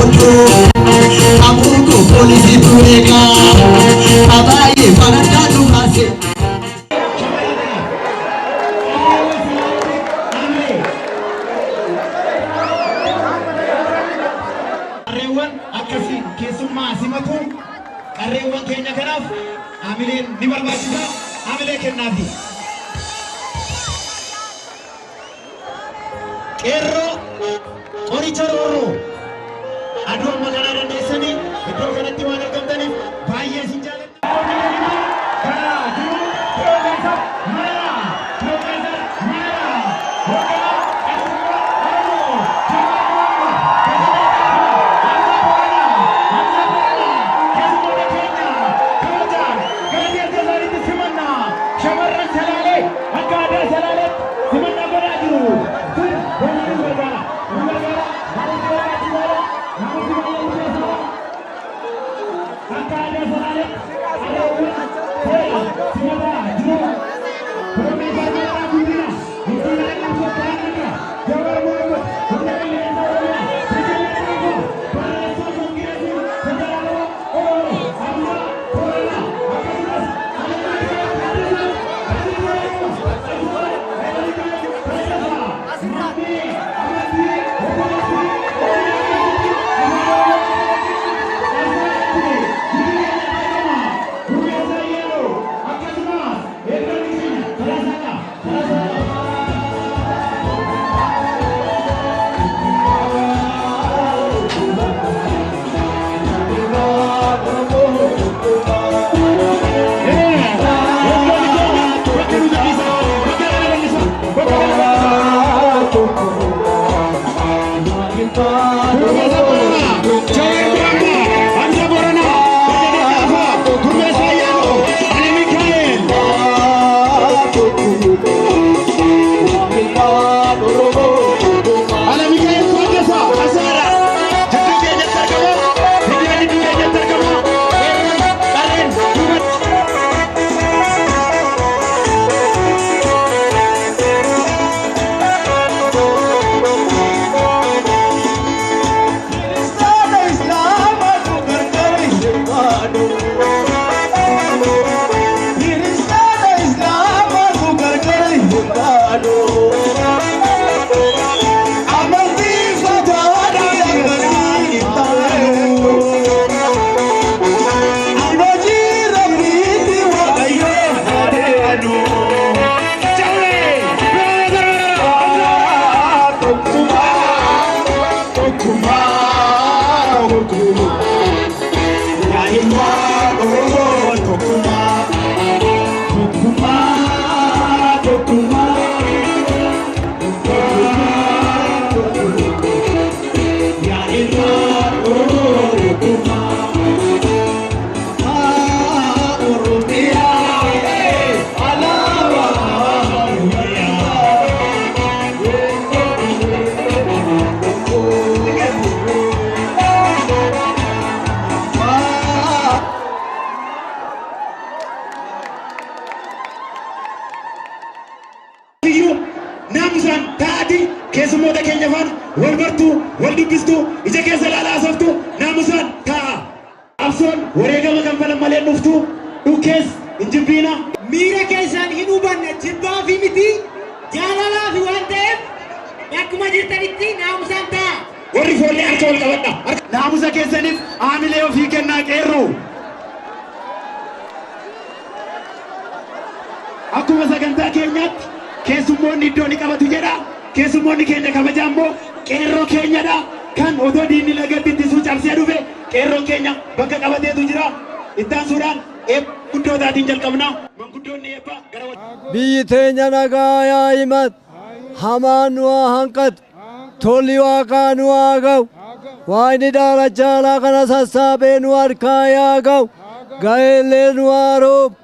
Boqolloo Amuuko poolisiitu eegaa Kabaayee farandaa nu baase. Qarreewwan akkasii keessummaa simatu qarreewwan keenya kanaaf hamileen ni barbaachisa, hamilee kennaafi. Qeerroo qoricha roorroo aduu amma kanaa dandeessanii iddoo kanatti waan argamtaniif baay'ee isin jaalladha. Shamarran Salaalee akka aadaa Salaaleetti simannaa godhaa jiru. Kun baay'ee nu gargaara. Nu gargaara. Namoonni barbaachisaadha. Namoonni baay'ee murteessaadha. Akka aadaa Salaaleetti qarreewwan seera simataa jiru. Piroofeesar Mararaa Guddinaa, Injiinar Qabsoo Taananaa, Jawar Mohammad, Humna Qilleensa Oromiyaa, Biqilaa Dhiifoo, Barreessaa Koongireesii Federaalawaa Oromoo, Hamzaa Booranaa, akkasumas Iyyuu naamusaan taa'ati keessummoota keenya faana wal bartuu, wal dubbistuu, ija keessa ilaalaa haasoftu, naamusaan taa'a. Qabsoon wareegama kanfalan malee dhuftu dhukkees hin jibbiina. Miira keessaan hin hubanna, jibbaa fi miti, jaalalaa fi waan ta'eef bakkuma jirtanitti naamusaan ta'a. Warri foollee harka wal qabadha. Naamusa keessaniif haamilee ofii kennaa qeerroo. Akkuma sagantaa keenyaatti keessummoonni iddoo ni qabatu jedha. Keessummoonni keenya kabajaa immoo qeerroo keenyadha. Kan otoo diinni lagatti ittisuu cabsee dhufe qeerroon keenya bakka qabateetu jira. Ittaansuudhaan eebba guddootaatiin jalqabna. Manguddoonni eebba gara Biyyi teenya nagaa yaa himat, hamaan nu haa hanqatu, tolli waaqaa nu haa ga'u, waaqni daalacha kana sassaabee nu harkaa yaa ga'u, ga'eellee nu haa roobu,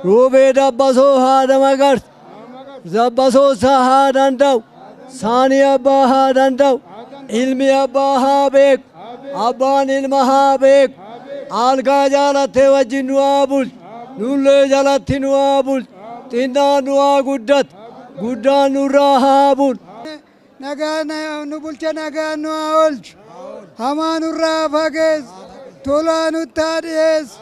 roobee dabbasoo haadha magarsu, dabbasoo isaa haa danda'u, saanii abbaa haa danda'u, ilmi abbaa haa beeku, abbaan ilma haa beeku, algaa jaalattee wajjin nu haa bulchu, nullee jalatti nu haa bulchu, xinnaan nu haa guddatu, guddaan nurraa haa bulu. Nagaa nu bulcha, nagaa nu haa oolchu. Hamaa nurraa haa fageessu. Tolaa nutti haa dhiyeessu.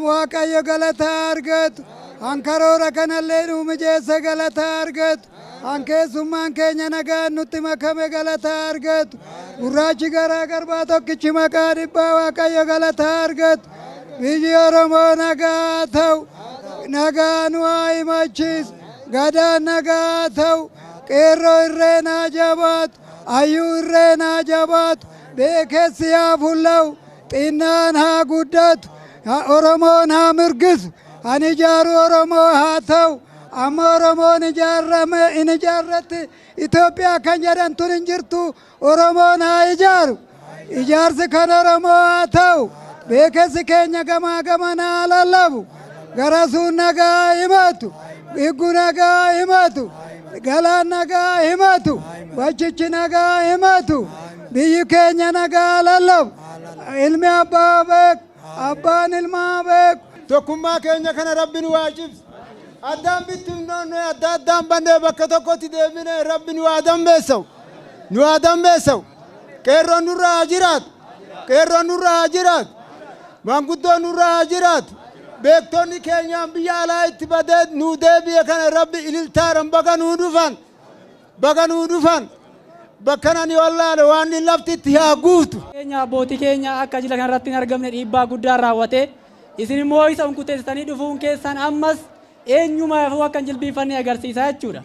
Waaqayyo galata haa argatu. Hankaroora kanallee nuu mijeesse galata haa argatu. Hankeessummaan keenya nagaan nutti makame galata haa argatu. Gurraachi garaa garbaa tokkichi maqaa dhibbaa Waaqayyo galata haa argatu. Biyyi Oromoo nagaa haa ta'u. Nagaa nu haa himachiisu. Gadaan nagaa haa ta'u. Qeerroo irreen haa jabaatu. Hayyuu irreen haa jabaatu. Beekessi haa fulla'u. Xinnaan haa guddatu. Oromoon haa mirgisu. Ani ijaaru Oromoo haa ta'u. Amma Oromoon ijaarame in ijaarratti Itoophiyaa kan jedhamtu hin jirtu. Oromoon haa ijaaru. Ijaarsi kan Oromoo haa ta'u. Beekessi keenya gamaa gamana haa lallabu. Garasuun nagaa himatu. Dhiggu nagaa himatu. Galaan nagaa himatu. Bachichi nagaa himatu. Biyyi keenya nagaa lallabu. Ilmi abbaa beeku. Abbaan ilmaa beeku. Tokkummaa keenya kana Rabbi nu haa cimsu. Addaan bittinnoonne adda addaan bannee bakka tokkotti deebine Rabbi nu haa dambeessawu. Nu haa dambeessawu. Qeerroon nurra haa jiraatu. Qeerroon nurra haa jiraatu. Maanguddoon nurra haa jiraatu. Beektonni keenyaan biyya alaa itti badee nuu deebi'e kana Rabbi ililtaadhaan baga nuu dhufan. Baga nuu dhufan. Bakka nani wallaale waan inni lafti itti haa guutu. Keenya abbootii keenya akka jila kanarratti hin argamne dhiibbaa guddaan raawwate. Isin immoo isa unkuteessitanii dhufuun keessan ammas eenyumaafuu akka hin jilbiinfanne agarsiisa jechuudha.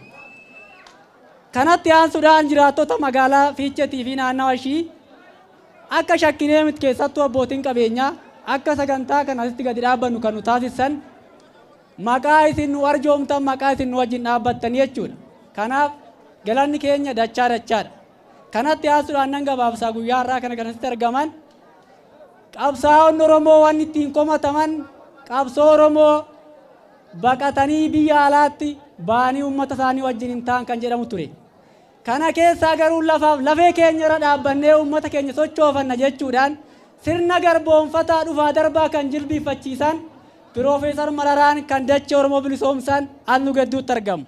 Kanatti aansuudhaan jiraattota magaalaa Fiicheetii fi naannawa ishii akka shakkinee miti keessattuu abbootiin qabeenyaa akka sagantaa kana asitti gadi dhaabbannu kan nu taasisan maqaa isin nu arjoomtan maqaa isin nu wajjin dhaabbattanii jechuudha. Kanaaf galanni keenya dachaa dachaadha. Kanatti aansuudhaan nan gabaabsaa guyyaa har'aa kana kanasitti argaman qabsaa'onni Oromoo waan ittiin komataman qabsoo Oromoo baqatanii biyya alaatti ba'anii uummata isaanii wajjin hin ta'an kan jedhamu ture. Kana keessaa garuu lafaaf lafee keenya irra dhaabbannee uummata keenya sochoofanna jechuudhaan sirna garboonfataa dhufaa darbaa kan jilbiiffachiisan Piroofeesar Mararaan kan dachee Oromoo bilisoomsan as nu gidduutti argamu.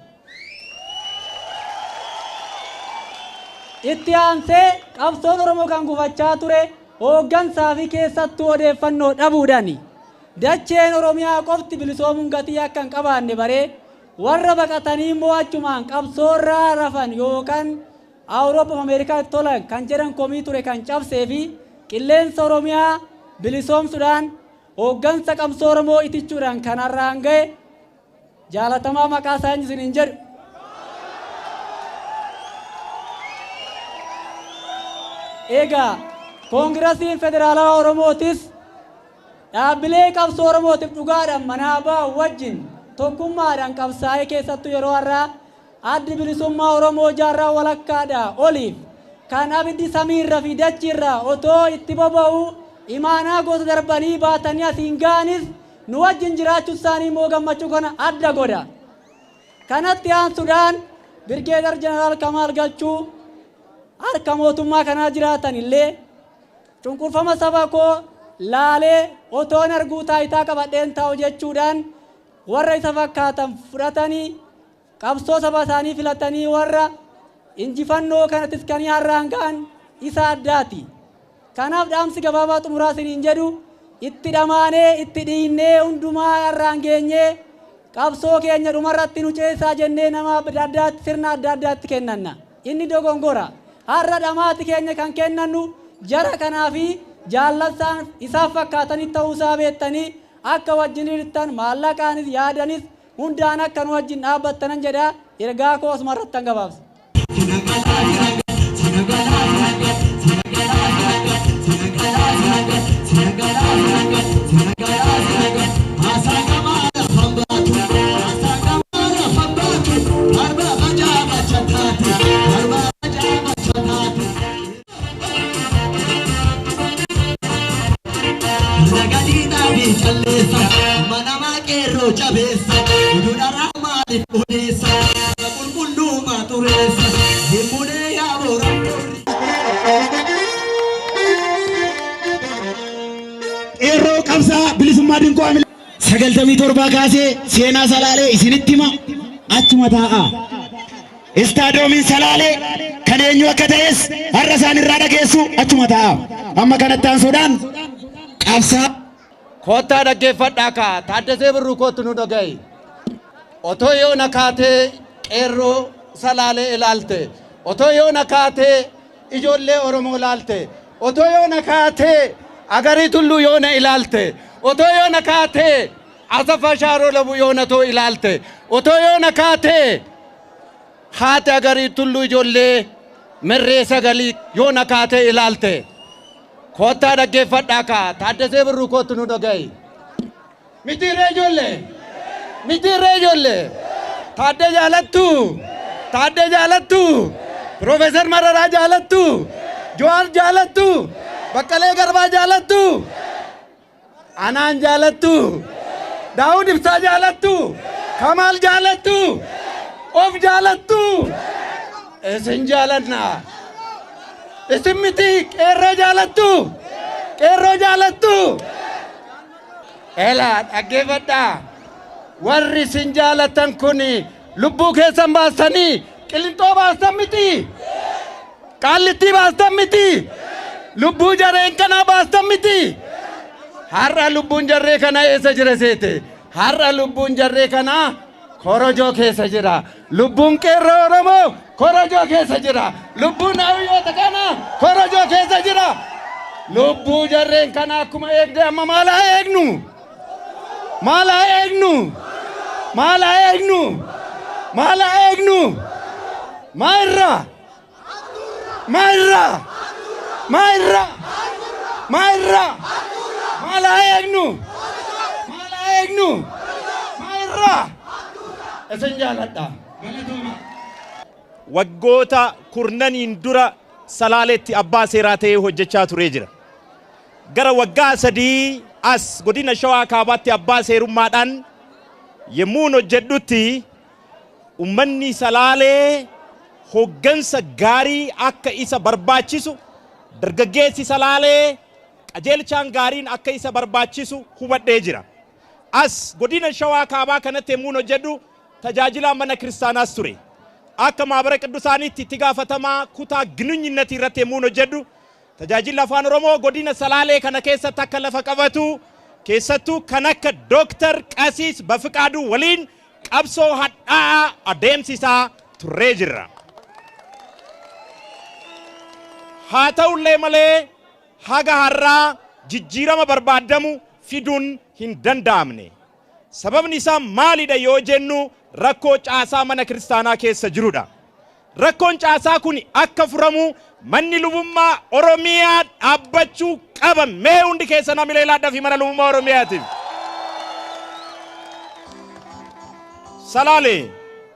Itti aansee qabsoon Oromoo kan gufachaa ture hooggansaa fi keessattuu odeeffannoo dhabuudhaani. Dacheen Oromiyaa qofti bilisoomuun gatii akka hin qabaanne baree warra baqatanii immoo achumaan qabsoorraa rafan yookaan Awurooppaa fi Ameerikaatti tolan kan jedhan komii ture kan cabsee fi qilleensa Oromiyaa bilisoomsuudhaan hooggansa qabsoo Oromoo itichuudhaan kan har'aan ga'e jaalatamaa maqaa isaa eenyu isiniin jedhu. Egaa Koongirasiin Federaalawaa Oromootis dhaabbilee qabsoo Oromootiif dhugaadhaan manaa ba'an wajjin tokkummaadhaan qabsaa'ee keessattuu yeroo har'aa addi bilisummaa Oromoo jaarraa walakkaadhaa oliif kan abiddi samiirra fi dachiirra otoo itti boba'u imaanaa gosa darbanii baatanii asiin ga'anis nu wajjin jiraachuu isaanii immoo gammachuu kana adda godha. Kanatti aansuudhaan Birgeedar Jeneraal Kamaal Galchuu harka mootummaa kanaa jiraatan illee cunqurfama saba koo laalee otoon arguu taayitaa qabadheen taa'u jechuudhaan warra isa fakkaatan fudhatanii qabsoo saba isaanii filatanii warra injifannoo kanattis kan har'aan ga'an isa addaati. Kanaaf dhaamsi gabaabaa xumuraa isiniin jedhu itti dhamaanee itti dhiinnee hundumaa har'aan geenyee qabsoo keenya dhumarratti nu ceesaa jennee nama adda addaatti sirna adda addaatti kennanna. Inni dogongora. Har'a dhamaati keenya kan kennannu jara kanaa fi jaallatsaan isaaf fakkaatanii ta'uusaa beektanii akka wajjin hirtan maallaqaanis yaadanis hundaan akka nu wajjin dhaabbattanan jedha ergaa koo osuma irratti gabaabsa. Qeerroo qabsaa bilisummaa dinqoo amila 97 kaasee seenaa Salaalee isinitti hima achuma taa'a. Istaadoomiin Salaalee kan eenyu akka ta'es har'a isaan irraa dhageessu achuma taa'a. Amma kanatti aansuudhaan qabsaa. Koottaa dhaggeeffadhaa kaa Taaddasee Birruu kootu nu dhaga'i. Otoo yoo na kaatee qeerroo Salaalee ilaalte, otoo yoo na kaatee ijoollee Oromoo ilaalte, otoo yoo na kaatee Agarii Tulluu yoo na ilaalte, otoo yoo na kaatee Asaffaa Shaaroo Labuu yoo na too ilaalte, otoo yoo na kaatee haati Agarii Tulluu ijoollee merree sagalii yoo na kaatee ilaalte. Koottaa dhaggeeffadhaa kaa Taaddasee Birruu kootu nu dhaga'i. Mitiirree ijoollee! Mitiirree ijoollee! Taaddee jaalattu! Taaddee jaalattu! Piroofeesar Mararaa jaalattu! Jawaar jaalattu! Baqqalee Garbaa jaalattu! Anaan jaalattu! Daawud Ibsaa jaalattu! Kamaal jaalattu! Of jaalattu! Isin jaalanna! Isin miti qeerroo jaalattu! Qeerroo jaalattu! Elaa dhaggeeffadhaa! Warri isin jaalatan kun lubbuu keessan baastanii Qilinxoo baastan miti! Qaallittii baastan miti! Lubbuu jareen kanaa baastan miti! Har'a lubbuun jarree kanaa eessa jira seete? Har'a lubbuun jarree kanaa korojoo keessa jira. Lubbuun qeerroo Oromoo korojoo keessa jira. Lubbuun hayyoota kanaa korojoo keessa jira. Lubbuu jarreen kanaa akkuma eegde amma maal haa eegnu? Maal haa eegnu? Maal haa eegnu? Maal haa eegnu? Maa irraa? Maa irraa? Maa irraa? Maa irraa? Maal haa eegnu? Maal haa eegnu? Maa irraa? Isin jaaladha. Waggoota kurnaniin dura Salaaleetti abbaa seeraa ta'ee hojjechaa turee jira. Gara waggaa 3 as godina Shawaa Kaabaatti abbaa seerummaadhaan yemmuun hojjedhutti ummanni Salaalee hoggansa gaarii akka isa barbaachisu, dargaggeessi Salaalee qajeelchaan gaariin akka isa barbaachisu hubadhee jira. As godina Shawaa Kaabaa kanatti yemmuun hojjedhu tajaajilaa mana kiristaanaas ture. Akka maabara qiddusaaniitti itti gaafatamaa kutaa ginunyinnatii irratti yemmuun hojjedhu tajaajilli afaan Oromoo godina Salaalee kana keessatti akka lafa qabatu keessattuu kan akka Dooktar Qasiis Bafiqaaduu waliin qabsoo hadhaa'aa adeemsisaa turree jirra. Haa ta'ullee malee haga har'aa jijjiirama barbaadamu fiduun hin danda'amne. Sababni isaa maalidha yoo jennu rakkoo caasaa mana kiristaanaa keessa jirudha. Rakkoon caasaa kun akka furamu manni lubummaa Oromiyaa dhaabbachuu qaba. Mee hundi keessan hamilee laadhaa fi mana lubummaa Oromiyaatiif. Salaale,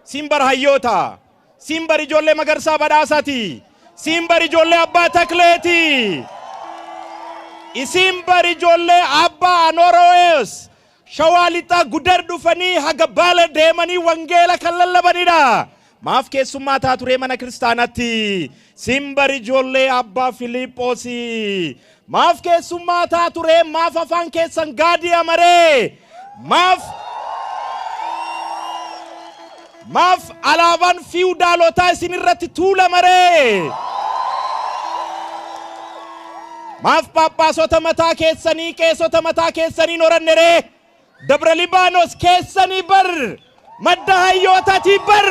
simbar hayyoota, simbar ijoollee Magarsaa Badhaasaati, simbar ijoollee Abbaa Takleeti, isimbar ijoollee Abbaa Anooroos, Shawaa Lixaa Gudar dhufanii haga Baale deemanii wangeela kan lallabanidha. Maaf keessummaa taa turee mana kiristaanatti? Simbar ijoollee Abbaa Filiiphoosi. Maaf keessummaa taa turee? Maaf afaan keessan gaadii amaree? Maaf alaabaan fiwudaalotaa isin irratti tuulamaree? Maaf paappaasota mataa keessanii qeesota mataa keessanii horanneree? Dabra Libaanos keessanii bar madda hayyootatii bar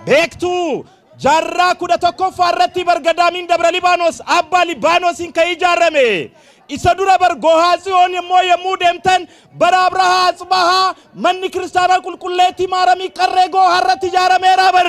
beektuu jaarraa 11ffaa irratti bar gadaamiin Dabra Libaanos Abbaa Libaanosiin kan ijaarame. Isa dura bar Gohaa Tsiyoon immoo yommuu deemtan bara Abrahaa Atsbahaa manni kiristaanaa qulqulleettii Maaramii qarree Gohaa irratti ijaarameera bar.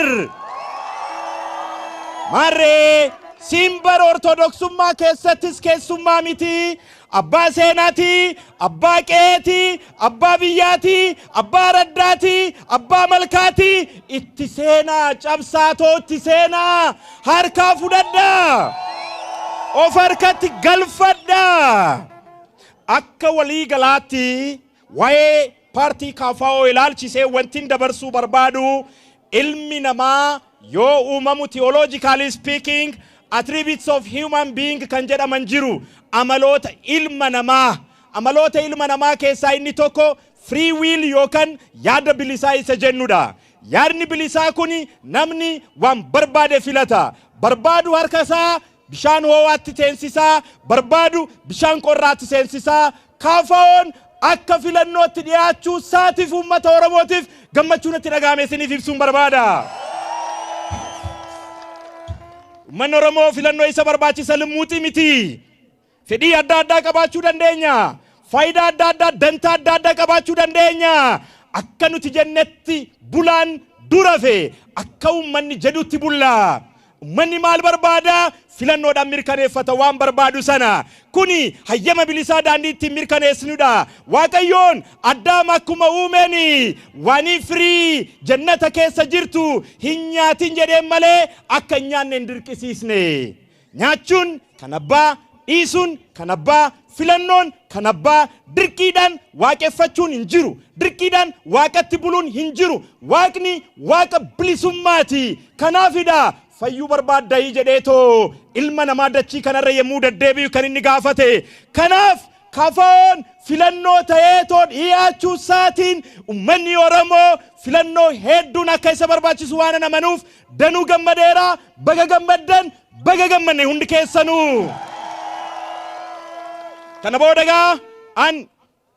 Maarree simbar ortodoksummaa keessattis keessummaa miti. Abbaa seenaati, abbaa qe'eeti, abbaa biyyaati, abbaa raddaati, abbaa malkaati. Itti seenaa cabsaatoo itti seenaa harkaa fudhadhaa. Of harkatti galfadhaa. Akka walii galaatti waa'ee paartii KFO ilaalchisee wantin dabarsuu barbaadu ilmi namaa yoo uumamu theologically speaking attributes of human being kan jedhaman jiru. Amaloota ilma namaa. Amaloota ilma namaa keessaa inni tokko free will yookaan yaada bilisaa isa jennudha. Yaadni bilisaa kun namni waan barbaade filata. Barbaadu harka isaa, bishaan ho'aatti seensisaa, barbaadu bishaan qorraatti seensisaa. Kaafaa'oon akka filannootti dhiyaachuu saatiif uummata Oromootiif gammachuun itti dhaga'ame isiniif ibsuun barbaada. Uummanni Oromoo filannoo isa barbaachisa limmuuxii miti. Fedhii adda addaa qabaachuu dandeenya. Faayidaa adda addaa, dantaa adda addaa qabaachuu dandeenya. Akka nuti jennetti bulaan dura fe akka uummanni jedhutti bulla. Uummanni maal barbaada? Filannoodhaan mirkaneeffata waan barbaadu sana. Kuni hayyama bilisaa daandii ittiin mirkaneessinudha. Waaqayyoon Addaam akkuma uumeeni waanii firii jannata keessa jirtu hin nyaatin jedheen malee akka hin nyaanne hin dirqisiisne. Nyaachuun kan abbaa, dhiisuun kan abbaa, filannoon kan abbaa, dirqiidhaan waaqeffachuun hin jiru. Dirqiidhaan waaqatti buluun hin jiru. Waaqni waaqa bilisummaati. Kanaafidha fayyuu barbaaddayii jedheetoo ilma namaa dachii kanarra yemmuu deddeebi'u kan inni gaafate. Kanaaf kafaa'oon filannoo ta'eetoo dhiyaachuu isaatiin uummanni Oromoo filannoo hedduun akka isa barbaachisu waan amanuuf danuu gammadeera. Baga gammaddan, baga gammanne hundi keessanuu. Kana booda egaa an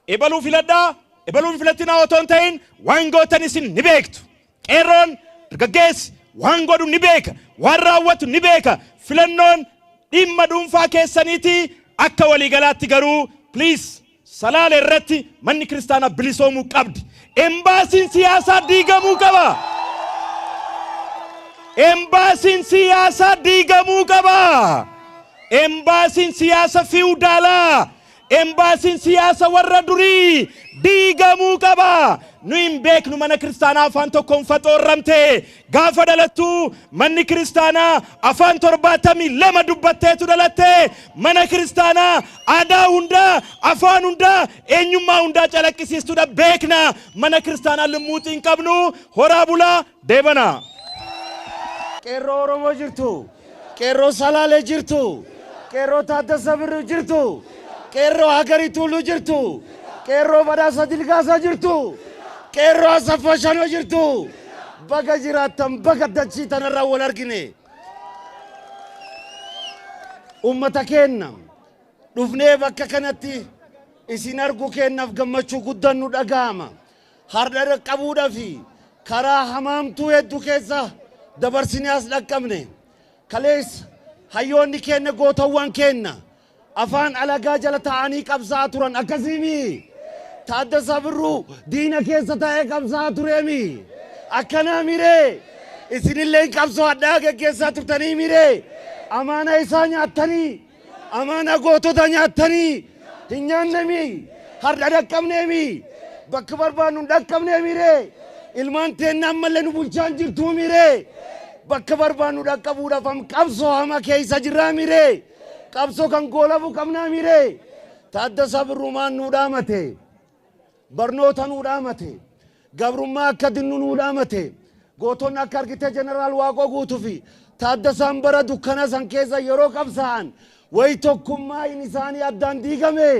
ebaluu filadhaa, ebaluun filattinaa otoo hin ta'in waan gootan isin ni beektu. Qeerroon dargaggeessi waan godhu ni beeka, waan raawwatu ni beeka. Filannoon dhimma dhuunfaa keessaniiti. Akka waliigalaatti garuu please Salaale irratti manni kiristaanaa bilisoomuu qabdi. Embaasiin siyaasaa diigamuu qaba. Embaasiin siyaasaa diigamuu qaba. Embaasiin siyaasa fiwdaalaa, embaasiin siyaasa warra durii diigamuu qaba. Nu hin beeknu mana kiristaanaa afaan tokkoon faxoorramte. Gaafa dhalattu manni kiristaanaa afaan 72 dubbatteetu dhalatte. Mana kiristaanaa aadaa hundaa, afaan hundaa, eenyummaa hundaa calaqqisiistudha beekna. Mana kiristaanaa limmuuxii hin qabnu. Horaa bulaa deebana. Qeerroo Oromoo jirtu, qeerroo Salaalee jirtu, qeerroo Taaddasa Birruu jirtu, qeerroo Hagarii Tuuluu jirtu, qeerroo Badhaasa Dilgaasaa jirtu, qeerroo Asaffaa Shanoo jirtu. Baga jiraattan, baga dachii tanarraa wal argine. Uummata keenna dhufnee bakka kanatti isin argu keennaaf gammachuu guddaan nu dhaga'ama. Har'a dhaqqabuudhaaf karaa hamaamtuu hedduu keessa dabarsinee as dhaqqabne. Kaleessa hayyoonni keenya, gootawwan keenya afaan alagaa jala taa'anii qabsaa'aa turan akkasiimi. Taaddasaa Birruu diina keessa taa'ee qabsaa'aa tureemi. Akkanaa miree isinillee qabsoo hadhaa geggeessaa turtanii miree. Amaana isaa nyaattanii, amaana gootota nyaattanii hin nyaannemi. Har'a dhaqqabneemi. Bakka barbaannu hin dhaqqabnee miree. Ilmaan teenna ammallee nu bulchaan jirtuu miree. Bakka barbaannu dhaqqabuudhaaf qabsoo hamaa keessa jirraa miree. Qabsoo kan goolabuu qabnaa miree. Taaddasaa Birruu maan nuu dhaamate? Barnoota nuu dhaamate. Gabrummaa akka dinnu nuu dhaamate. Gootonni akka argite Jeneraal Waaqoo Guutuu fi Taaddasaan bara dukkana san keessa yeroo qabsaa'an wayi tokkummaa inni isaanii addaan diigame.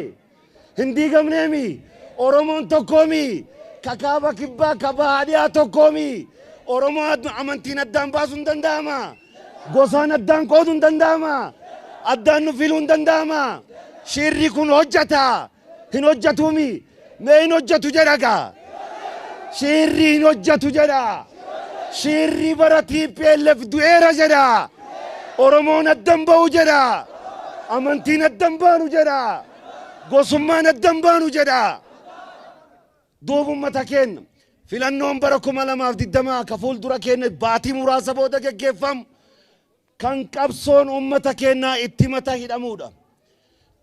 Hin diigamneemi. Oromoon tokkoomi. Kakaaba kibbaa kabaa dhiyaa tokkoomi. Oromoo amantiin addaan baasuu hin danda'ama. Gosaan addaan qooduu hin danda'ama. Addaan nu filuu hin danda'ama. Shirri kun hojjeta. Hin hojjetuumi. Mee hin hojjetu jedha gaa. Shirri hin hojjetu jedha. Shirri bara TPLF du'eera jedha. Oromoon addan ba'u jedha. Amantiin addan baanu jedha. Gosummaan addan baanu jedha. Duuba uummata keenya filannoon bara 2020 ka fuuldura keenya baatii muraasa booda geggeeffamu kan qabsoon uummata keenyaa itti mata hidhamuudha.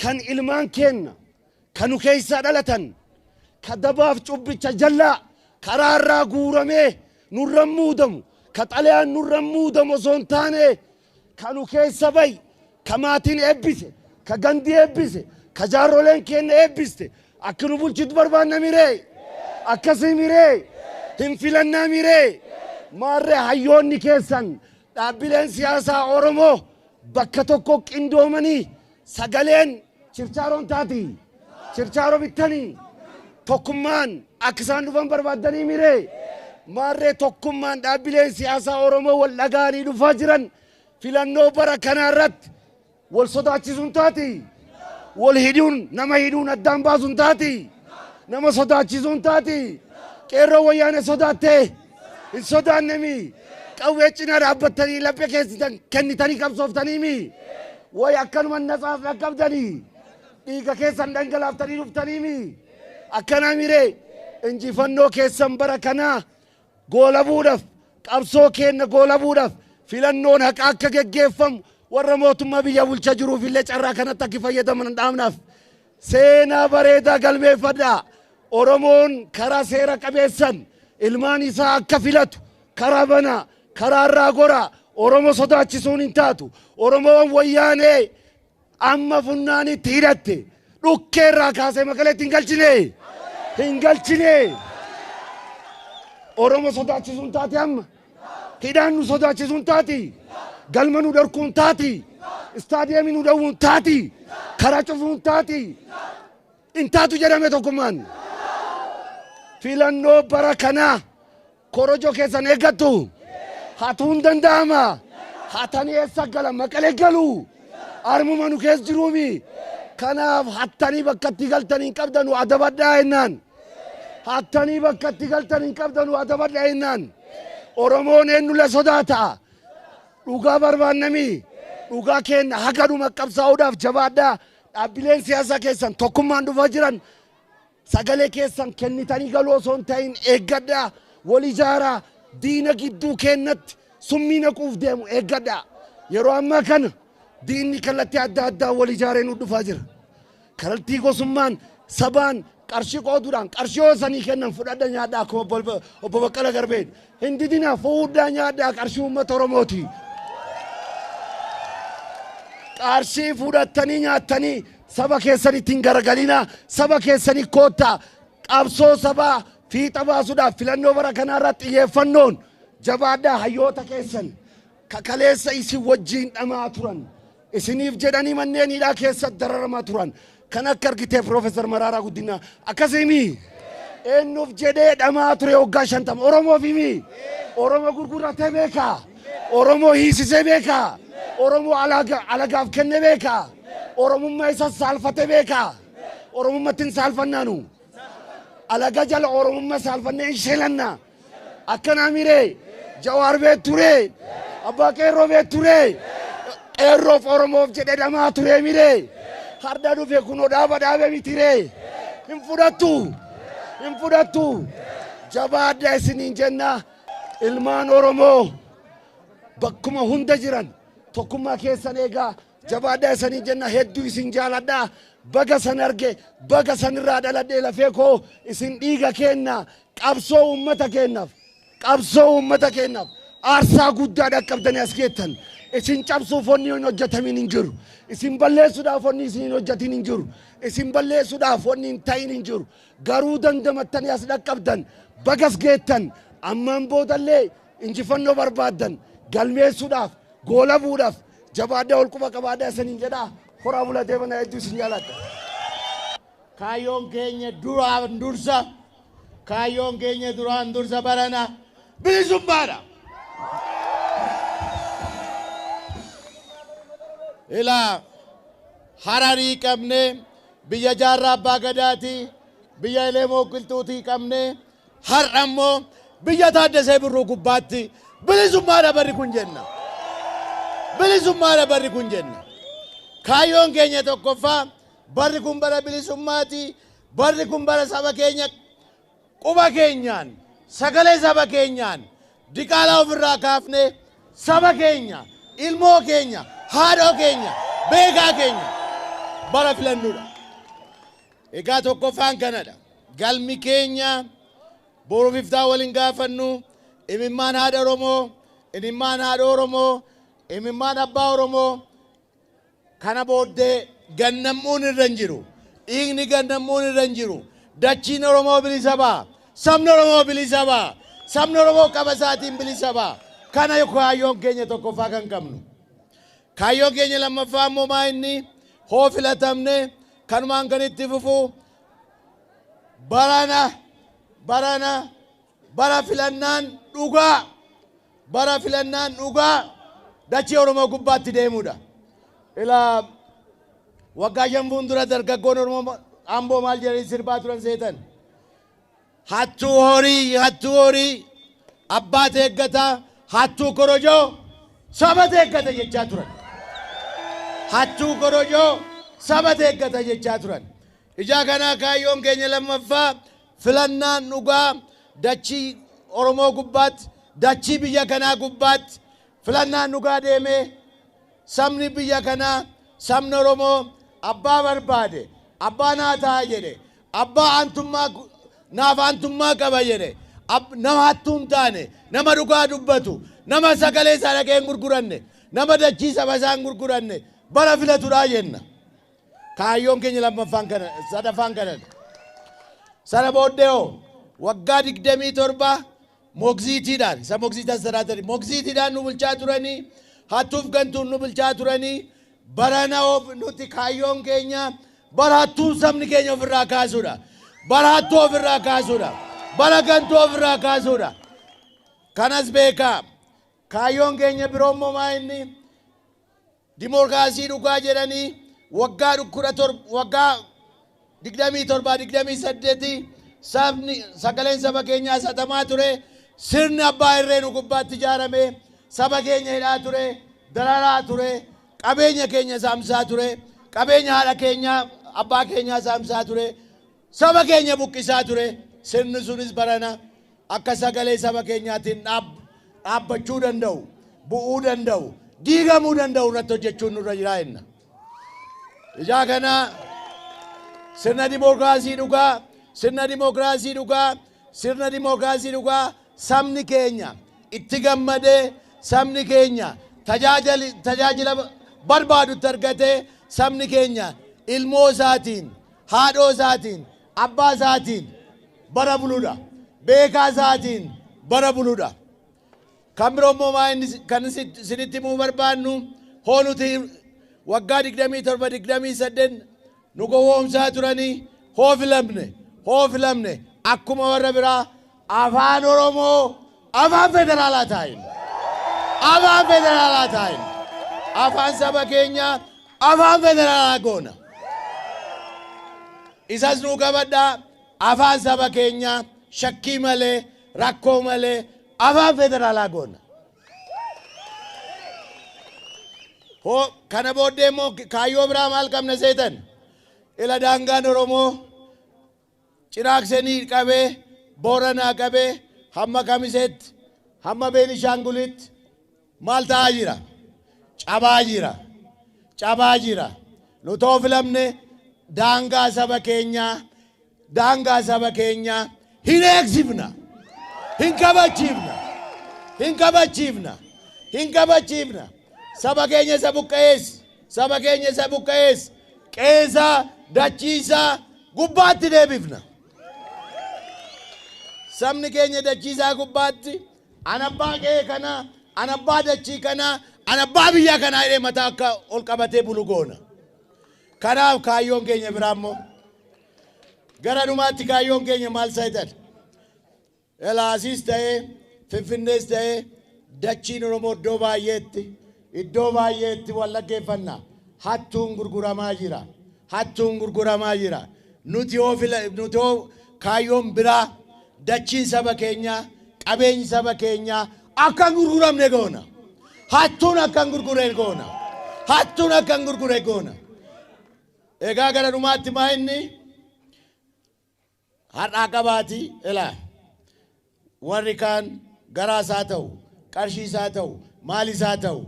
Kan ilmaan keenya kan nu keessaa dhalatan ka dabaaf cubbicha jallaa karaarraa guuramee nurra muudamu, ka xalayaan nurra muudamu osoo hin taane kan nu keessa bahi, ka maatiin eebbise, ka gandi eebbise, ka jaarroleen keenya eebbiste akka nu bulchitu barbaanna miree. Akkasii miree. Hin filannaa miree. Maarree hayyoonni keessan dhaabbileen siyaasaa Oromoo bakka tokko qindoomanii sagaleen chirchaaroon taati. Chirchaaroo bittanii tokkummaan akka isaan dhufan barbaaddanii miree. Maarree tokkummaan dhaabbileen siyaasaa Oromoo wal dhaga'anii dhufaa jiran filannoo bara kanaa irratti Wal sodaachisuun taati. Wal hidhuun nama hidhuun addaan baasuun taati. Nama sodaachisuun taati. Qeerroo wayyaane sodaattee hin sodaannemi. Qawwee cinaa dhaabbattanii laphee keessan kennitanii qabsooftaniimi. Way akkanuma natsaaf dhaqqabdanii dhiiga keessan dhangalaaftanii dhuftaniimi. Akkana miree injifannoo keessan bara kanaa goolabuudhaaf qabsoo keenna goolabuudhaaf filannoon haqa akka geggeeffamu warra mootummaa biyya bulchaa jiruuf illee carraa kanatti akka fayyadaman dhaamnaaf seenaa bareedaa galmeeffadhaa. Oromoon karaa seera qabeessan ilmaan isaa akka filatu karaa banaa karaa irraa goraa Oromoo sodaachisuun hin taatu. Oromoon wayyaanee amma funnaanitti hidhatte dhukkee irraa kaasee Maqaleetti hin galchine. Hin galchine. Oromoo sodaachisuun taate amma. Hidhaan nu sodaachisuun taati. Galma nu dhorkuun taati. Istaadiyeemii nu dhowwuun taati. Karaa cufuun taati. Hin taatu jedhame tokkummaan. Filannoo bara kanaa korojoo keessan eeggattu. Hatuun danda'ama. Hatanii eessa galan Maqalee galu. Armuma nu keessa jiruumi. Kanaaf hattanii bakka itti galtan hin qabdanu adabadhaa jennaan. Hattanii bakka itti galtan hin qabdanu adabadhaa jennaan. Oromoon eenyullee sodaata. Dhugaa barbaannami. Dhugaa kenna haga dhuma qabsaa'uudhaaf jabaadhaa. Dhaabbileen siyaasaa keessan tokkummaan dhufaa jiran sagalee keessan kennitanii galuu osoo hin ta'in eeggadhaa. Wal ijaaraa diina gidduu kennatti summii naquuf deemu eeggadhaa. Yeroo ammaa kana diinni kallattii adda addaa wal ijaaree nu dhufaa jira. Kallattii gosummaan sabaan qarshii qooduudhaan qarshii hoosanii kennan fudhadha nyaadhaa akkuma obbo Baqqala Garbeen. Hin didinaa fuudhaa nyaadhaa qarshii uummata Oromooti. Qarshii fudhattanii nyaattanii saba keessanitti hin garagalinaa saba keessanii koottaa qabsoo sabaa fiixa baasuudhaaf filannoo bara kanaa irratti xiyyeeffannoon jabaadhaa hayyoota keessan kakaleessa isin wajjiin dhamaa turan isiniif jedhanii manneen hidhaa keessatti dararamaa turan kan akka argitee Piroofeesar Maraaraa Guddinaa akkasii eenyuuf jedhee dhamaa ture waggaa 50 Oromoof himi Oromoo gurguratee beekaa Oromoo hiisisee beekaa Oromoo alagaaf kenne beekaa Oromummaa isa saalfatee beekaa Oromummaatti hin saalfannaanu alaga jala Oromummaa saalfannee hin sheelanna akkanaa miree Jawaar beekturee Abbaa Qeerroo beekturee Qeerroof Oromoof jedhee dhamaa turee miree harda dhufe kunoo dhaaba dhaabe mitiree hin fudhattu hin fudhattu jabaadhaa isiniin jenna ilmaan Oromoo bakkuma hunda jiran tokkummaa keessan eegaa jabaadhaa isiniin jenna hedduu isin jaaladhaa baga san arge baga san irraa dhaladhee lafee koo isin dhiiga kenna qabsoo uummata kennaaf qabsoo uummata kennaaf aarsaa guddaa dhaqqabdanii as geettan isin cabsuuf wanni hin hojjetamin hin jiru isin balleessuudhaaf wanni isin hin hojjetin hin jiru isin balleessuudhaaf wanni hin ta'in hin jiru garuu dandamattanii as dhaqqabdan bagas geettan ammaan boodallee injifannoo barbaaddan galmeessuudhaaf goolabuudhaaf jabaadhaa ol quba qabaadhaa isiniin jedhaa horaa bulatee mana hedduu isin jaaladha. Kaayyoon keenya duraan dursa kaayyoon keenya duraan dursa barana bilisummaadha. Ilaa Hararii qabnee biyya Jaarraa Abbaa Gadaatii biyya Elemoo Qilxuutii qabnee har'a immoo biyya Taaddasee Birruu gubbaatti bilisummaadha barri kun jenna. Bilisummaadha barri kun jenna. Kaayyoon keenya tokkoffaa barri kun bara bilisummaati. Barri kun bara saba keenya quba keenyaan sagalee saba keenyaan diqaalaa ofirraa kaafnee saba keenya ilmoo keenya haadhoo keenya beekaa keenya bara filannuudha. Egaa tokkoffaan kanadha. Galmi keenya boruuf iftaa waliin gaafannu imimmaan haadha Oromoo, imimmaan haadha Oromoo, imimmaan abbaa Oromoo kana booddee gannammuun irra hin jiru. Dhiigni gannammuun irra hin jiru. Dachiin Oromoo bilisa ba'a. Sabni Oromoo bilisa ba'a. Sabni Oromoo qaba isaatiin bilisa ba'a. Kana kaayyoon keenya tokkoffaa kan qabnu. Kaayyoon keenya lammaffaa immoo maa inni hoo filatamne kanumaan kan itti fufu barana barana bara filannaan dhugaa bara filannaan dhugaa dachee Oromoo gubbaatti deemudha. Ilaa waggaa 5 fuuldura dargaggoon Oromoo Amboo maal jedhanii sirbaa turan seetan? Hattuu horii, hattuu horii, abbaa eeggataa, hattuu korojoo, saba eeggata jechaa turan. Hattuu korojoo, saba eeggata jechaa turan. Ijaa kanaa kaayyoon keenya lammaffaa filannaan dhugaa dachii Oromoo gubbaatti, dachii biyya kanaa gubbaatti filannaan dhugaa deemee sabni biyya kanaa, sabni Oromoo abbaa barbaade, abbaa naa ta'a jedhe, abbaa aantummaa naaf aantummaa qaba jedhe, nama hattuu hin taane, nama dhugaa dubbatu, nama sagalee isaa dhaqee hin gurguranne, nama dachii saba isaa hin gurguranne bara filatudhaa jenna. Kaayyoon keenya lammaffaan kana, sadaffaan kana. Sana booddee hoo waggaa 27 mogziitiidhaan, isa mogziitaan sadaatani, mogziitiidhaan nu bulchaa turanii, hattuuf gantuun nu bulchaa turanii, barana nuti kaayyoon keenya bara hattuu sabni keenya ofirraa kaasuudha. Bara hattuu ofirraa kaasuudha. Bara gantuu ofirraa kaasuudha. Kanas beekaa. Kaayyoon keenya biroo immoo maa inni dimookiraasii dhugaa jedhanii waggaa 17, waggaa 27, 28 sabni sagaleen saba keenyaa satamaa ture. Sirni abbaa irree nu gubbaatti ijaarame, saba keenya hidhaa ture, dararaa ture, qabeenya keenya saamsaa ture, qabeenya haadha keenyaa abbaa keenyaa saamsaa ture, saba keenya buqqisaa ture. Sirni sunis barana akka sagalee saba keenyaatiin dhaabbachuu danda'u, bu'uu danda'u, diigamuu danda'u irratti hojjechuun nurra jira jenna. Ijaa kana sirna dimookiraasii dhugaa, sirna dimookiraasii dhugaa, sirna dimookiraasii dhugaa sabni keenya itti gammadee, sabni keenya tajaajila barbaadutti argatee, sabni keenya ilmoo isaatiin, haadhoo isaatiin, abbaa isaatiin bara buluudha. Beekaa isaatiin bara buluudha. Kan biroo immoo maa inni kan isinitti himuu barbaannu, hoo nuti waggaa 27, 28 nu gowwoomsaa turanii, hoo filamne, hoo filamne akkuma warra biraa afaan Oromoo afaan federaalaa taa'in. Afaan federaalaa taa'in. Afaan saba keenyaa afaan federaalaa goona. Isas nuu qabadhaa, afaan saba keenyaa shakkii malee, rakkoo malee afaan federaalaa goona. Hoo kana booddee immoo kaayyoo biraa maal qabna seetan? Ila daangaan Oromoo Ciraaqsenii qabee, Booranaa qabee, hamma Kamiseetti, hamma Beenishaangulitti maal ta'aa jira? Cabaa jira. Cabaa jira. Nu too filamne daangaa saba keenyaa, daangaa saba keenyaa hin eegsifna. Hin kabachiifna. Hin kabachiifna. Hin kabachiifna. Saba keenya isa buqqa'ees, saba keenya isa buqqa'ees, qeesaa, dachiisaa gubbaatti deebifna. Sabni keenya dachiisaa gubbaatti an abbaa qe'ee kanaa, an abbaa dachii kanaa, an abbaa biyya kanaa jedhee mataa akka ol qabatee bulu goona. Kanaaf kaayyoon keenya biraa immoo gara dhumaatti kaayyoon keenya maal sayitan? Elaasiis ta'ee, Finfinnees ta'ee, dachiin Oromoo iddoo baay'eetti, iddoo baay'eetti wal dhaggeeffanna. Hattuun gurguramaa jira. Hattuun gurguramaa jira. Nuti hoo nuti hoo kaayyoon biraa dachiin saba keenyaa, qabeenyi saba keenyaa akka hin gurguramne goona. Hattuun akka hin gurgurre goona. Hattuun akka hin gurgurre goona. Egaa gara dhumaatti maa inni har'aa qabaati ilaa warri kaan garaa isaa ta'u, qarshii isaa ta'u, maal isaa ta'u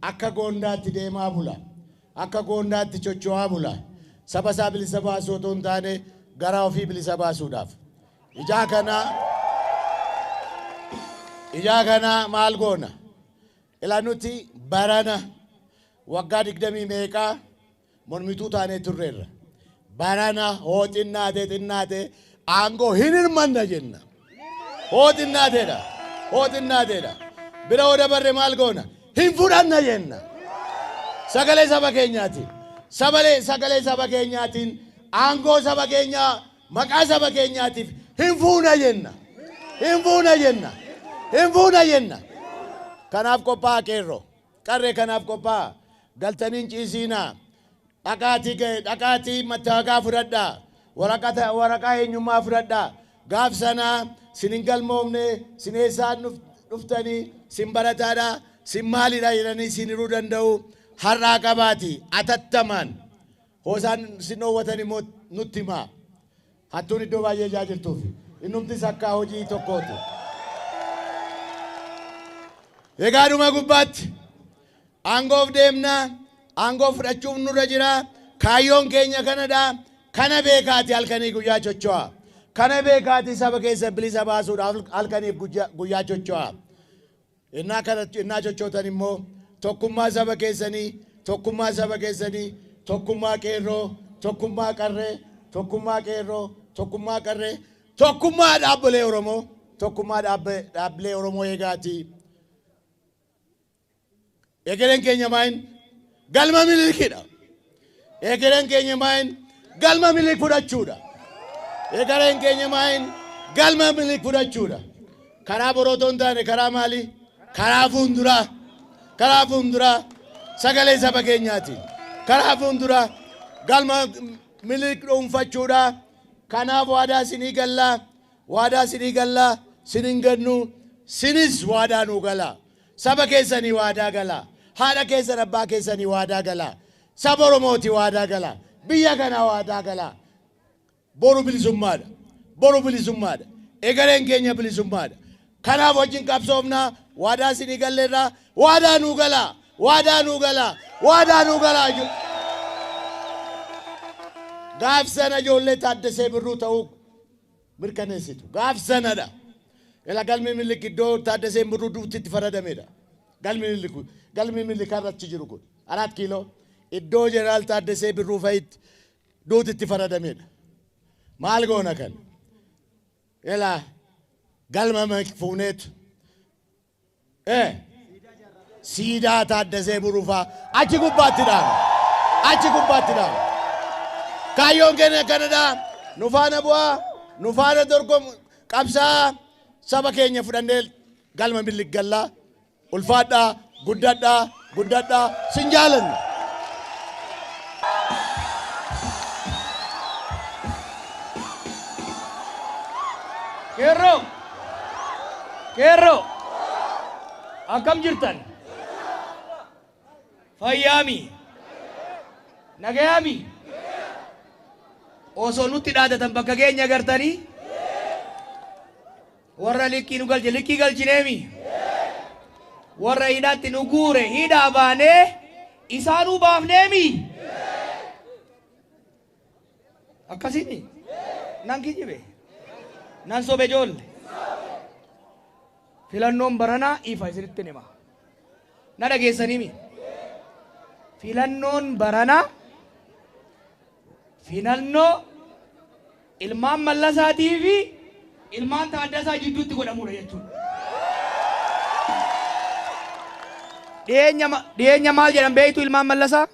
akka goondaatti deemaa bula. Akka goondaatti chocho'aa bula. Saba isaa bilisa baasuu otoo hin taane garaa ofii bilisa baasuudhaaf. Ijaa kana maal goona? Ilaa nuti barana waggaa 20 meeqaa mormituu taanee turreerra. Barana hoo xinnaatee xinnaatee aangoo hin hirmanna jenna. Hoo xinnaateedha. Hoo xinnaateedha. Bira hoo dabarre maal goona? Hin fudhanna jenna. Sagalee saba keenyaatiin. Sagalee saba keenyaatiin aangoo saba keenyaa maqaa saba keenyaatiif hin fuuna jenna. Hin fuuna jenna. Hin fuuna jenna. Kanaaf qophaa'a qeerroo. Qarree kanaaf qophaa'a. Galtanii hin ciisiinaa. Dhaqaatii ga'e dhaqaatii mattaawoqaa fudhadhaa. Waraqaa eenyummaa fudhadhaa. Gaaf sanaa sin hin galmoofne, sin eessaan dhuftanii, sin barataadha, sin maalidha jedhanii sin hiruu danda'u. Har'aa qabaati atattamaan. Hoosaan sin dhoowwatan immoo nutti himaa. Hattuun iddoo baay'ee ijaa jirtuuf. Innumtis akka hojii tokkooti. Egaa dhuma gubbaatti aangoof deemna, aangoo fudhachuuf nurra jira. Kaayyoon keenya kanadha. Kana beekaati halkanii guyyaa socho'a. Kana beekaati saba keessa bilisa baasuudhaaf halkaniif guyyaa socho'a. Innaa kana innaa sochootan immoo tokkummaa saba keessanii, tokkummaa saba keessanii, tokkummaa qeerroo, tokkummaa qarree, tokkummaa qeerroo, tokkummaa qarree, tokkummaa dhaabbilee Oromoo, tokkummaa dhaabbilee Oromoo eegaati. Egereen keenya maayin galma Minilikidha. Egereen keenya maayin galma Minilik fudhachuudha. Egereen keenya maayin galma Minilik fudhachuudha. Karaa boroo hin taane karaa maali? Karaa fuulduraa. Karaa fuulduraa sagalee saba keenyaati. Karaa fuulduraa galma Minilik dhuunfachuudha. Kanaaf waadaa sinii gallaa, waadaa sinii gallaa, sin hin gannu, sinis waadaa nuu galaa. Saba keessanii waadaa galaa. Haadha keessan abbaa keessanii waadaa galaa. Saba Oromooti waadaa galaa. Biyya kanaa waadaa galaa. Boru bilisummaadha. Boru bilisummaadha. Egereen keenya bilisummaadha. Kanaaf wajjin qabsoofnaa, waadaa sinii galleerraa, waadaa nuu galaa, waadaa nuu galaa, waadaa nuu galaa. Gaaf sana ijoollee Taaddasee Birruu ta'uu mirkaneessitu. Gaaf sanadha. Ila galmi Minilik iddoo Taaddaseen Birruu duutti itti faradamedha. Galmi Minilik galmi Minilik irratti jiru kun 4 kiiloo iddoo Jeneraal Taaddasee Birruu fa'itti duutti itti faradamedha. Maal goona kan? Ila galma fuuneetu. Siidaa Taaddasee Birruu fa'a achi gubbaatti dhaaba. Achi gubbaatti dhaaba. Kaayyoon keenya kanadha. Nu faana bu'aa, nu faana dorgomu qabsaa saba keenya fudhannee galma Minilik gallaa. Ulfaadhaa, guddadhaa, guddadhaa, sin jaalanna. Qeerroo! Qeerroo! Akkam jirtan? Fayyaami? Nagayaami? Osoo nutti dhaadatan bakka keenya agartanii? Warra likkii nu galche likkii galchineemi? Warra hidhaatti nu guure hidhaa baanee isaanuu baafneemi? Akkasiini? Nan kijibe? Nan sobe ijoolle? Filannoon baranaa ifa isinitti hima. Na dhageessaniimi? Filannoon baranaa filannoo ilmaan Mallasaatii fi ilmaan Taaddasaa jidduutti godhamudha jechuudha. Dhiyeenya maal jedhan beektu ilmaan Mallasaa?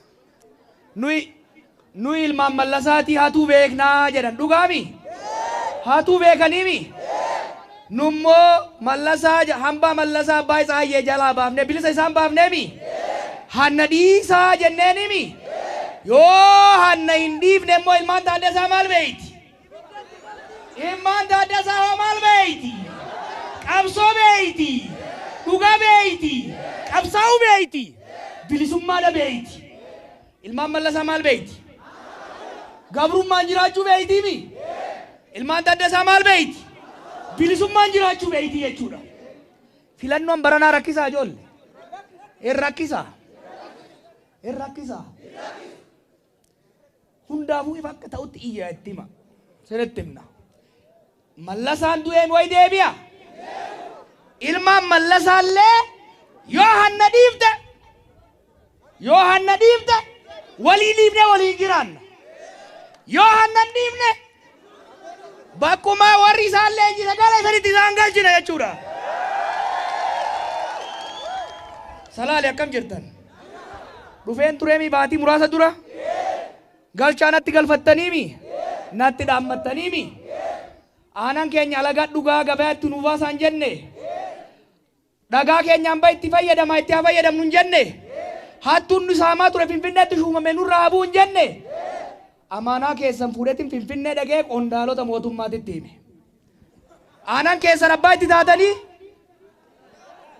Nuyi ilmaan Mallasaatii hatuu beeknaa jedhan dhugaami? Hatuu beekaniimi? Nummoo Mallasaa hambaa Mallasaa abbaa isaa hayyee jalaa baafnee bilisa isaan baafneemi? Hanna dhiisaa jenneenimi? Yoo hanna hin dhiifne immoo ilmaan Taaddasaa maal beeyti? Ilmaan Taaddasaa hoo maal beeyti? Qabsoo beeyti? Dhugaa beeyti? Qabsaa'uu beeyti? Bilisummaadha beeyti? Ilmaan Mallasaa maal beeyti? Gabrummaan jiraachuu beeytiimi? Ilmaan Taaddasaa maal beeyti? Bilisummaan jiraachuu beeyti jechuudha. Filannoon baranaa rakkisaa ijoolle. Hin rakkisaa. Hin rakkisaa. Hundaafuu ifa akka ta'utti iyya itti hima. Sirriitti himna. Mallasaan du'een wayi deebi'a. Ilmaan Mallasaallee yoo hanna dhiifte yoo hanna dhiifte walii dhiifne waliin jiraanna. Yoo hanna hin dhiifne bakkuma warri isaan leenjise gara isanitti isaan galchina jechuudha. Salaale akkam jirtan? Dhufeen tureemi baatii muraasa dura? Galchaa natti galfattaniimi? Natti dhaammattaniimi? Aanan keenya alagaa dhugaa gabaatti nu baasaan jenne? Dhagaa keenyaan ba itti fayyadama itti haa fayyadamnu hin jenne? Hattuun nu saamaa ture Finfinneetti shuumame nurraa habuu hin jenne. Amaanaa keessan fuudheetiin Finfinnee dhaqee qondaalota mootummaatitti hime. Aanaan keessan abbaa itti taatanii,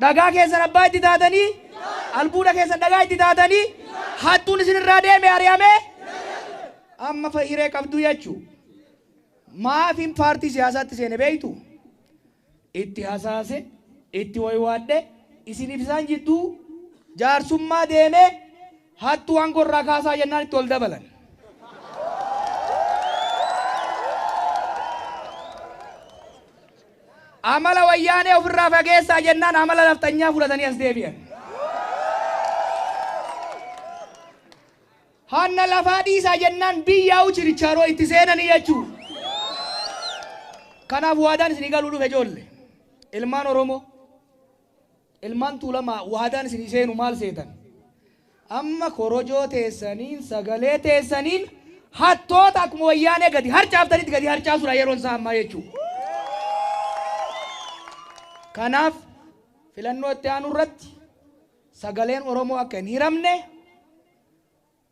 dhagaa keessan abbaa itti taatanii, albuuda keessan dhagaa itti taatanii, hattuun isinirraa deeme ari'amee amma hiree qabduu jechuu. Maafin paartii siyaasaatti seene beektu? Itti hasaase, itti waywaadhe, isiniif isaan jidduu jaarsummaa deemee hattuu aangoo irraa kaasaa jennaan itti ol dabalan. Amala wayyaanee ofirraa fageessaa jennaan amala nafxanyaa fudhatanii as deebi'an. Hanna lafaa dhiisaa jennaan biyyaa'u chirichaaroo itti seenanii jechuu. Kanaaf waadaan isinii galuu dhufe ijoolle. Ilmaan Oromoo, ilmaan Tuulamaa waadaan isinii seenu maal seetan? Amma korojoo teessaniin sagalee teessaniin hattoota akkuma wayyaanee gadi harcaaftanitti gadi harcaasuudha yeroon isaa ammaa jechuudha. Kanaaf filannoo itti aanu irratti sagaleen Oromoo akka hin hiramne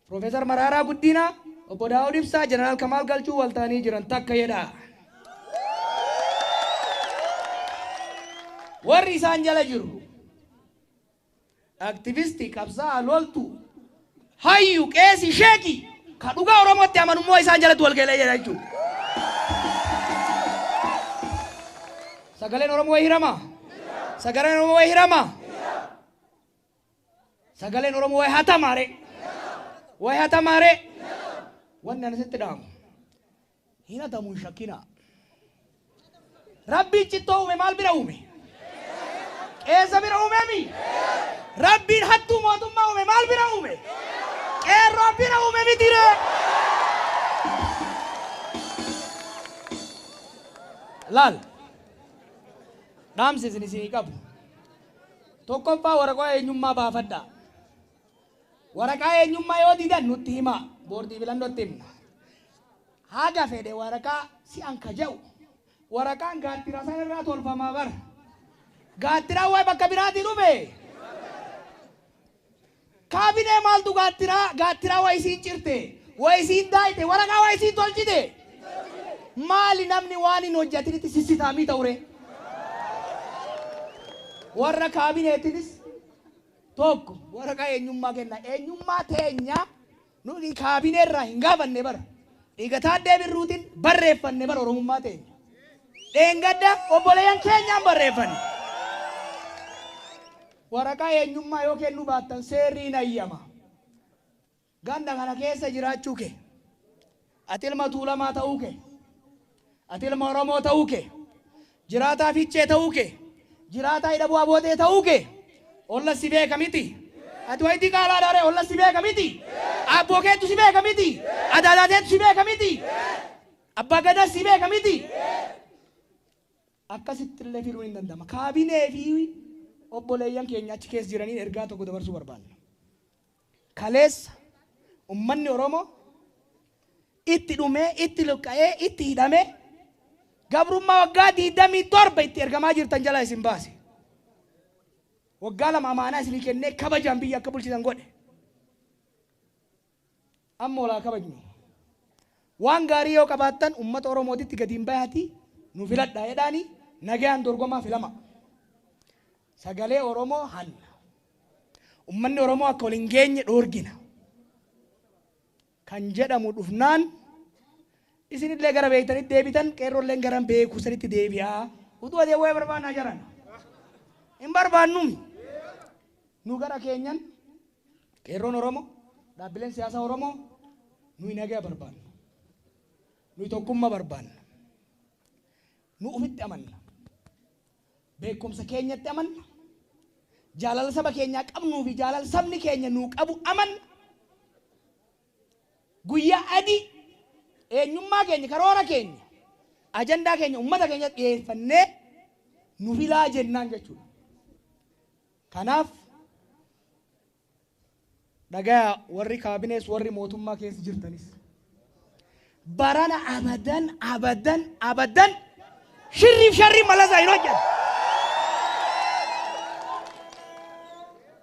Profeesar Maraaraa Guddinaa, Obbo Daawud Ibsaa, Jeneraal Kamaal Galchuu wal ta'anii jiran takka jedha. Warri isaan jala jiru aktivistii, qabsaa'aa, loltuu, hayyu, qeesii, sheekii ka dhugaa Oromootti amanummoo isaan jalatti wal galee jira jechuudha. Sagaleen Oromoo hirama. Sagaleen Oromoo hirama. Sagaleen Oromoo wayi hatamaare. Wayi hatamaare. Wanni ani sitti dhaamu. Hin hatamu hin shakkinaa. Rabbiin cittoo uume maal bira uume? Qeessa bira uumemi? Rabbiin hattuu mootummaa uume maal bira uume? Qeerroo bira uume miti ree? Laal. Dhaamsi isin isinii qabu. Tokkoffaa waraqaa eenyummaa baafadhaa. Waraqaa eenyummaa yoo didan nutti himaa. Boordii filannootti himna. Haga fedhe waraqaa si'an ka jedhu. Waraqaan gaattira sana irraa tolfamaa bara. Gaattiraan wayi bakka biraatii dhufe. Kaabinee maaltu gaattiraa gaattiraa wayi isiin cirte, wayi isiin daayite, waraqaa wayi isiin tolchite. Maali namni waan hin hojjetinitti sissitaamii ta'ure? Warra kaabineetinis tokko waraqaa eenyummaa kenna. Eenyummaa teenya nuti kaabinee irraa hin gaafanne bara. Dhiiga Taaddee Birruutiin barreeffanne bara Oromummaa teenya. Dheengadda obboleeyyan keenyaan barreeffanne. Waraqaa eenyummaa yoo kennuu baattan seerri hin hayyama. Ganda kana keessa jiraachuu kee, ati ilma Tuulamaa ta'uu kee, ati ilma Oromoo ta'uu kee, jiraataa Fiichee ta'uu kee, jiraataa Hidhabuu Abootee ta'uu kee, olla si beeka miti. Ati wayitii qaalaa dhaaree olla si beeka miti. Abboo keetu si beeka miti. Adaadaa teetu si beeka miti. Abbaa gadaa si beeka miti. Akkasitti illee filuun hin danda'ama. Kaabinee fi obboleeyyan keenya achi keessa jiraniin ergaa tokko dabarsuu barbaanna. Kaleessa ummanni Oromoo itti dhumee, itti luqqa'ee, itti hidhamee gabrummaa waggaa 27 itti ergamaa jirtan jalaa isin baase. Waggaa 2 amaanaa isinii kennee kabajaan biyya akka bulchitan godhe. Amma olaa kabajnu. Waan gaarii yoo qabaattan uummata Oromootitti gadi hin bayaati nu filadhaa jedhaani nagayaan dorgomaa filama. Sagalee Oromoo hanna. Uummanni Oromoo akka wal hin geenye dhoorgina. Kan jedhamu dhufnaan isinillee gara beektanitti deebitan qeerroolleen gara beeku sanitti deebi'aa. Utuu adee wayii barbaannaa jaran. Hin barbaannumi. Nu gara keenyan qeerroon Oromoo dhaabbileen siyaasaa Oromoo nuyi nagaya barbaanna. Nuyi tokkummaa barbaanna. Nu ofitti amanna. Beekumsa keenyatti amanna. Jaalala saba keenyaa qabnuu fi jaalala sabni keenya nuu qabu amanna. Guyyaa adii eenyummaa keenya karoora keenya ajandaa keenya uummata keenya dhiyeeffannee nu filaa jennaan jechuudha. Kanaaf dhagaya warri kaabinees warri mootummaa keessa jirtanis barana abadan abadan abadan shirriif sharrii malasaa hin hojjetu.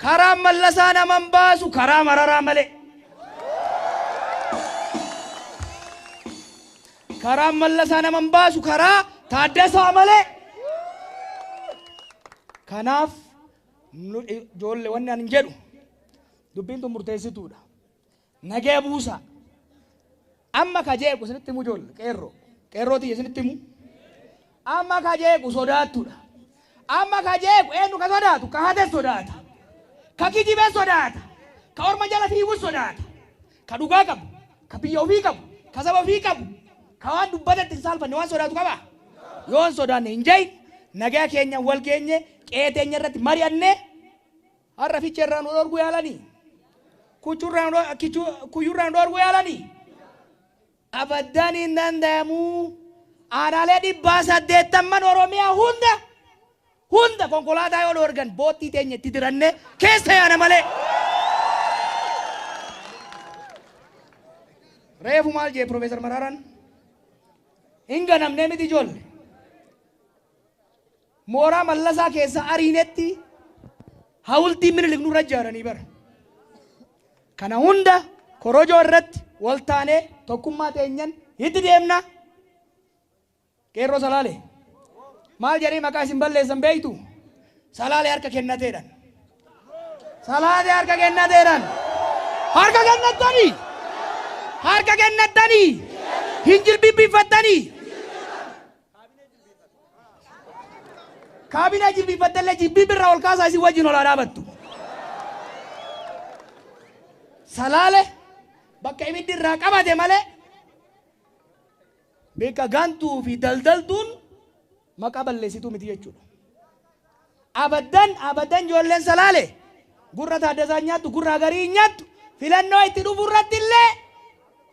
Karaa Mallasaa naman baasu karaa Mararaa malee. Karaa Mallasaa naman baasu karaa Taaddasaa malee. Kanaaf ijoollee wanni ani jedhu dubbiin tun murteessituudha. Nagee buusa. Amma ka jeequ isinitti himu ijoollee qeerroo. Qeerroo tiyya isinitti himu. Amma ka jeequ sodaattuudha. Amma ka jeequ eenyu ka sodaatu? Ka hate sodaata. Ka kijibee sodaata. Ka orma jala fiigu sodaata. Ka dhugaa qabu. Ka biyya ofii qabu. Ka saba ofii qabu. Ka waan dubbatetti hin saalfanne waan sodaatu qaba. Yoo hin sodaanne hin jahin nagaa keenya wal geenye qe'ee teenya irratti mari'annee har'a fiichee irraa nu dhorguu yaalanii. Kuyyurraa nu dhorguu yaalanii. Abaddaan hin danda'amu. Aanaalee 180 Oromiyaa hunda konkolaataa yoo dhorgan boottii teenya itti dirannee keessa yaana malee. Reefu maal jee Profeesar Maraaraan? Hin ganamnee miti ijoollee. Mooraa Mallasaa keessa ariinetti hawultii Minilik nurra ijaaranii bara. Kana hunda korojoo irratti wal taanee tokkummaa teenyan itti deemna. Qeerroo Salaalee. Maal jedhee maqaa isin balleessan beektu? Salaalee harka kennateedhaan. Salaalee harka kennateedhaan. Harka kennattanii! Harka kennattanii! Hin jilbiibbifattanii! Kaabinee jilbiiffattallee jilbiibbirraa ol kaasaa isin wajjin ol haa dhaabattu. Salaale bakka ibiddi irraa qabate malee bakka gantuu fi daldaltuun maqaa balleessituu miti jechuudha. Abaddan abaddan ijoolleen Salaale gurra Taaddasaa nyaattu gurra Agarii nyaattu filannoo itti dhufu irratti illee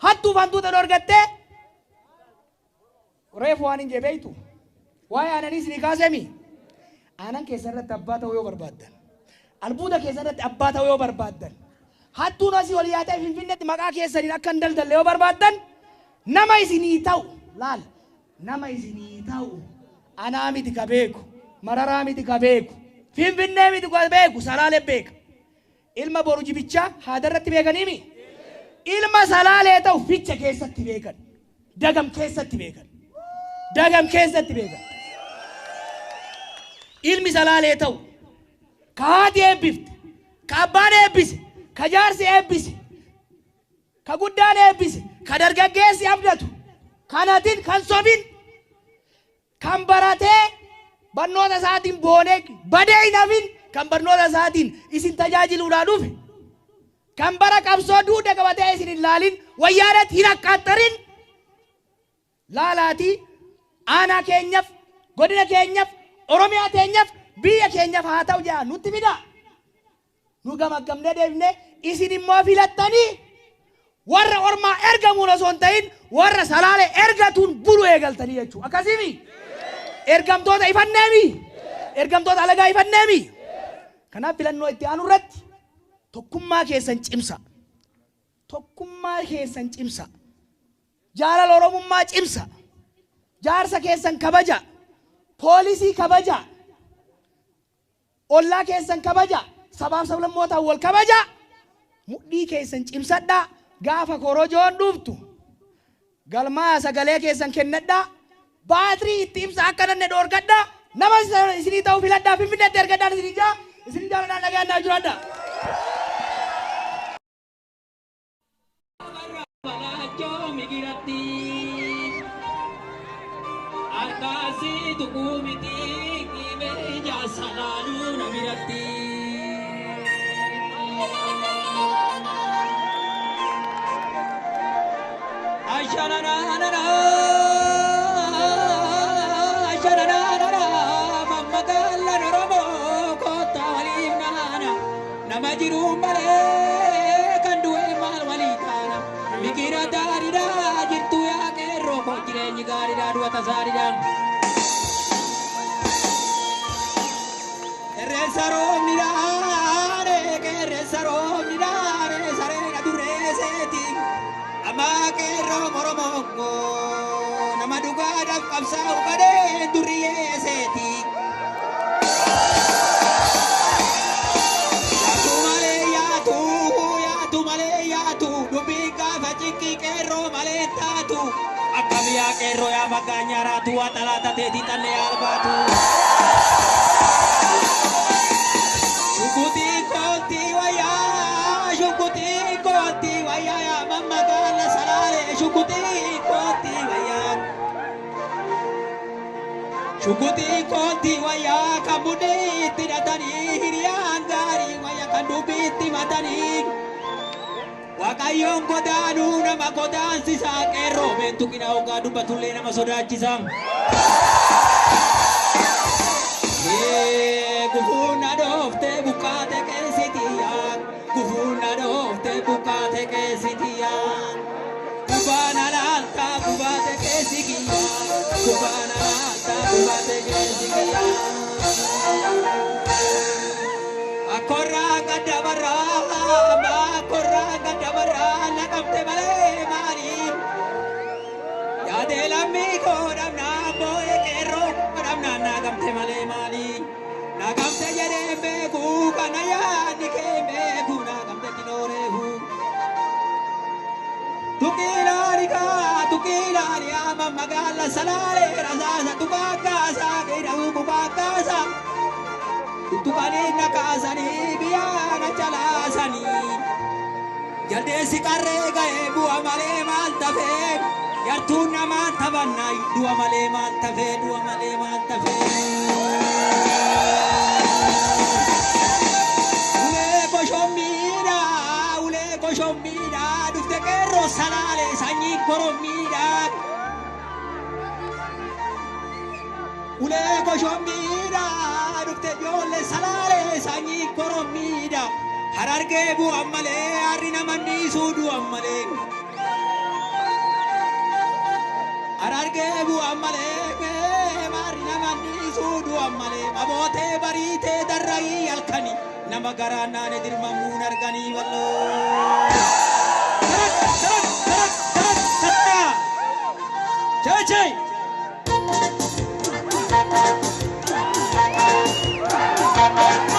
hattuuf hantuuta dhorgattee reefu waan hin jee beektu. Waa'ee aananii isinii kaasemi. Aanan keessa irratti abbaa ta'uu yoo barbaaddan, albuuda keessa irratti abbaa ta'uu yoo barbaaddan, hattuun asii ol yaatee Finfinneetti maqaa keessaniin akka hin daldalle yoo barbaaddan, nama isinii ta'u laal, nama isinii ta'u anaa miti ka beeku, Mararaa miti ka beeku, Finfinnee miti ka beeku, Salaalee beeka. Ilma boru jibichaa haadarratti beekaniimi? Ilma Salaalee ta'u ficha keessatti beekan, dagam keessatti beekan, dagam keessatti beekan. Ilmi Salaalee ta'u ka haati eebbifte, ka abbaan eebbise, ka jaarsi eebbise, ka guddaan eebbise, ka dargaggeessi abdatu, kan hatin, kan sobin, kan baratee barnoota isaatiin boonee badee hin hafin, kan barnoota isaatiin isin tajaajiluudhaa dhufe, kan bara qabsoo duuda qabatee isin hin laalin, wayyaaratti hin akkaatarin, laalaatii aanaa keenyaaf, godina keenyaaf, Oromiyaa teenyaaf, biyya keenyaaf haa ta'u jedha nutti fida. Nu gamaggamnee deebinee isin immoo filattanii warra ormaa ergamuun osoo hin ta'in warra Salaalee ergatuun bulu eegaltanii jechuudha. Akkasiimi? Ergamtoota ifanneemi? Ergamtoota alagaa ifanneemi? Kanaaf filannoo itti aanu irratti tokkummaa keessan cimsa. Tokkummaa keessan cimsa. Jaalala Oromummaa cimsa. Jaarsa keessan kabaja. Poolisii kabaja. Ollaa keessan kabaja. Sabaaf sablammootaan wal kabaja. Mudhii keessan cimsadhaa. Gaafa korojoon dhuftu galmaa sagalee keessan kennadhaa. Baatirii itti ibsa akka nanne dhoorgadhaa. Nama isinii ta'u filadhaa. Finfinneetti ergadhaan isinii jaa. Isinii jaaladhaan nagaan naa jiraadhaa. Nama jiru malee kan du'e maal walii taana. Migira gaariidha jirtu yaa qeerroo koo jireenyi gaariidha du'a tasaariidha. Qeerransa roobni dhaane qeerransa roobni dhaane sareen adurreeseeti. Amma qeerroo Oromoo nama dhugaadhaaf qabsaa'u badee durriyeeseeti. Sochii qeerroo malee taatu. Akka biyyaa qeerroo yaa maggaanyaa raatu waa xalaata teetii xallee albaatu. Shukutii kootii wayyaa, shukutii kootii wayyaa yaa mammagaala salaalee, shukutii kootii wayyaa. Shukutii kootii wayyaa kan buddeetti hidhatanii hiriyaan gaarii wayyaa kan dubbiitti matanii. Waaqayyoon godaanuu nama godaansisaa qeerroo beentu qina hoggaa dubbatullee nama sodaachisa. Gufuun na dhooftee buqqaate qeessitiyyaa. Gufuun na dhooftee buqqaate qeessitiyyaa. Gubbaan alaaltaa bubaate keessi kiyyaa. Gubbaan alaaltaa bubaate keessi kiyyaa. Akkorraa gaddabarraa akkorraa gaddabarraa naqamte malee maali? Yaadee lammii koo dhabnaa boo'ee qeerroo dhabnaan naqamte malee maali? Naqamte jedhee beeku kana yaadni kee beeku naqamte kinooreehu. Tukilaalikaa tukilaali ama magaala salaalee rasaasa tukaakaasaa keedhamu kukaakaasaa. Tuttuqanii na kaasanii biyyaa na calaasanii. Jaldeessi qarree ga'ee bu'a malee maal tafee? Yartuun namaan taphannaa du'a malee maal tafee? Du'a malee maal tafee? Ulee koshommiidhaa, ulee koshommiidhaa, dhufte qeerroo salaalee sanyii korommiidhaa. Ulee koshommiidhaa, dhufte ijoollee salaalee sanyii korommiidhaa. Harargee bu'an malee harri nama dhiisuu du'an malee. Harargee bu'an malee harri nama dhiisuu du'an malee. Mabootee bariitee darrayii halkanii nama garaan naane dirmamuun arganii balloo. Tarak tarak tarak tarak tarak. Chee chee.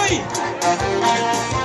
Oi.